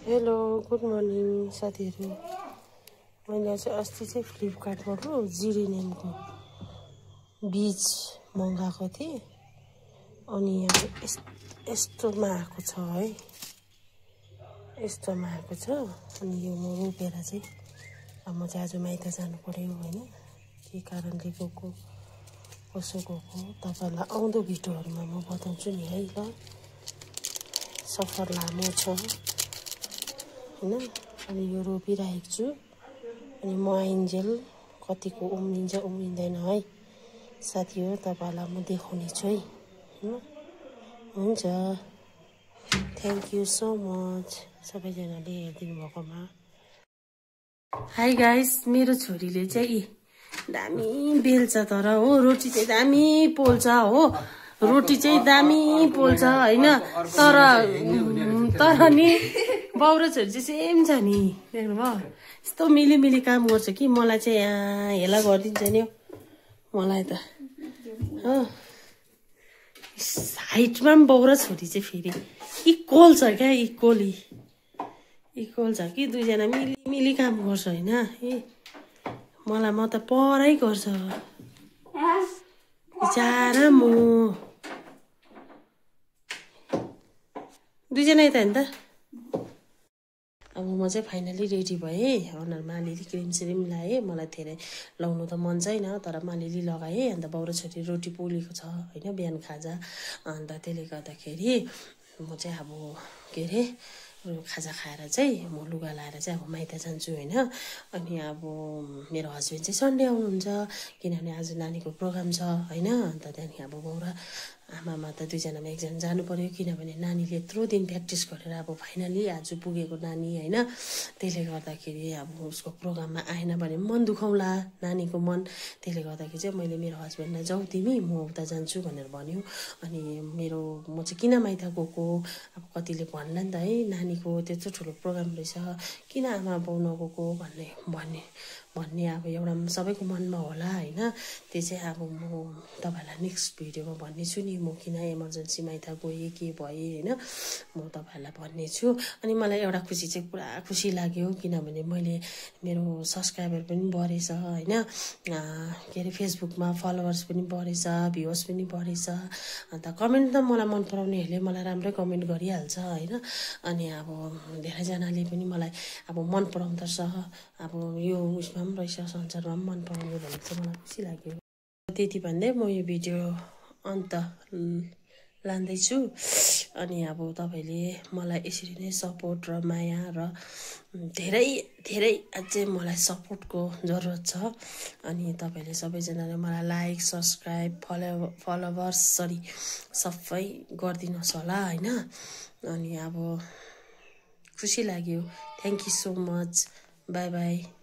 Hello good morning साथीहरू। मैले चाहिँ अस्ति चाहिँ फ्लिपकार्टबाट जिरेनियमको बीज मगाएको थिएँ अनि यहाँ यस्तोमा आएको छ है, यस्तोमा आएको छ। अनि यो म रोपेर चाहिँ अब म चाहिँ आज माइत जानु पर्यो हैन, के कारणले गएको कसो गएको तपाईहरुलाई आउँदो भिडियोहरुमा म बताउँछु नि है। ल सफर लामो छ हैन। अनि यो रोपिरहेको छु अनि म आइन्जेल कतिको उम्रिन्छ उम्रिँदैन है साथी हो, तपाईहरुलाई म देखाउने छु है हैन। हुन्छ, थ्यांक यू सो मच सबैजनाले हेरिदिनु भएकोमा। हाई गाइस, मेरो छोरीले चाहिँ दामी बेल्छ तर हो, रोटी चाहिँ दामी पोल्छ हो, रोटी चाहिँ दामी पोल्छ हैन। तर नि बाउ र छोरी चाहिँ सेम छ नि, देख्नुभयो यस्तो मिली काम गर्छ कि मलाई चाहिँ यहाँ हेला गरिदिन्छ नि मलाई त हो। हाइटमा पनि बाउ र छोरी चाहिँ फेरि इक्वल छ क्या, इक्वल छ कि दुईजना मिली काम गर्छ हैन। मलाई म त पढाइ गर्छ बिचारा, म दुईजना यता नि त। अब म चाहिँ फाइनली रेडी भएँ, अनुहारमा अलिअलि क्रिम सिरिम लगाएँ। मलाई धेरै लाउनु त मन छैन तर म अलिअलि लगाएँ। अन्त बाउ र छोरी रोटी पोलेको छ हैन, बिहान खाजा। अन्त त्यसले गर्दाखेरि म चाहिँ अब के अरे खाजा खाएर चाहिँ म लुगा लाएर चाहिँ अब माइत जान्छु हैन। अनि अब मेरो हस्बेन्ड चाहिँ सन्डे आउनुहुन्छ किनभने आज नानीको प्रोग्राम छ हैन। अन्त त्यहाँदेखि अब बाउ र आमामा त दुईजनामा एकजना जानु पर्यो किनभने नानीले यत्रो दिन प्र्याक्टिस गरेर अब फाइनली आज पुगेको नानी हैन। त्यसले गर्दाखेरि अब उसको प्रोग्राममा आएन भने मन दुखाउला नानीको मन। त्यसले गर्दाखेरि चाहिँ मैले मेरो हस्बेन्डलाई जाऊ तिमी म उता जान्छु भनेर भन्यो। अनि म चाहिँ किन माइत गएको, अब कतिले भन्ला नि त है, नानीको त्यत्रो ठुलो प्रोग्राम रहेछ किन आमा बाउ नगएको भन्ने अब एउटा सबैको मनमा होला हैन। त्यो चाहिँ अब म तपाईहरुलाई नेक्स्ट भिडियोमा भन्नेछु नि, म किन इमर्जेन्सी माइत गएँ के भएँ हैन, म तपाईहरुलाई भन्नेछु। अनि मलाई एउटा खुसी चाहिँ पुरा खुसी लाग्यो किनभने मैले मेरो सब्सक्राइबर पनि बढेछ हैन, के अरे फेसबुकमा फलोवर्स पनि बढेछ, भ्युअर्स पनि बढेछ। अन्त कमेन्ट त मलाई मन पराउनेहरूले मलाई राम्रै कमेन्ट गरिहाल्छ हैन। अनि अब धेरैजनाले पनि मलाई अब मन पराउँदछ, अब यो उसमा पनि रहेछ संसारमा पनि मन पराउने भनेको चाहिँ मलाई खुसी लाग्यो। त्यति भन्दै म यो भिडियो अन्त लाँदैछु। अनि अब तपाईले मलाई यसरी नै सपोर्ट र माया र धेरै अझै मलाई सपोर्टको जरुरत छ। अनि तपाईले सबैजनाले मलाई लाइक सब्सक्राइब फलोवर्स सबै गरिदिनुहोस् होला हैन। अनि अब खुसी लाग्यो, thank you so much, by by.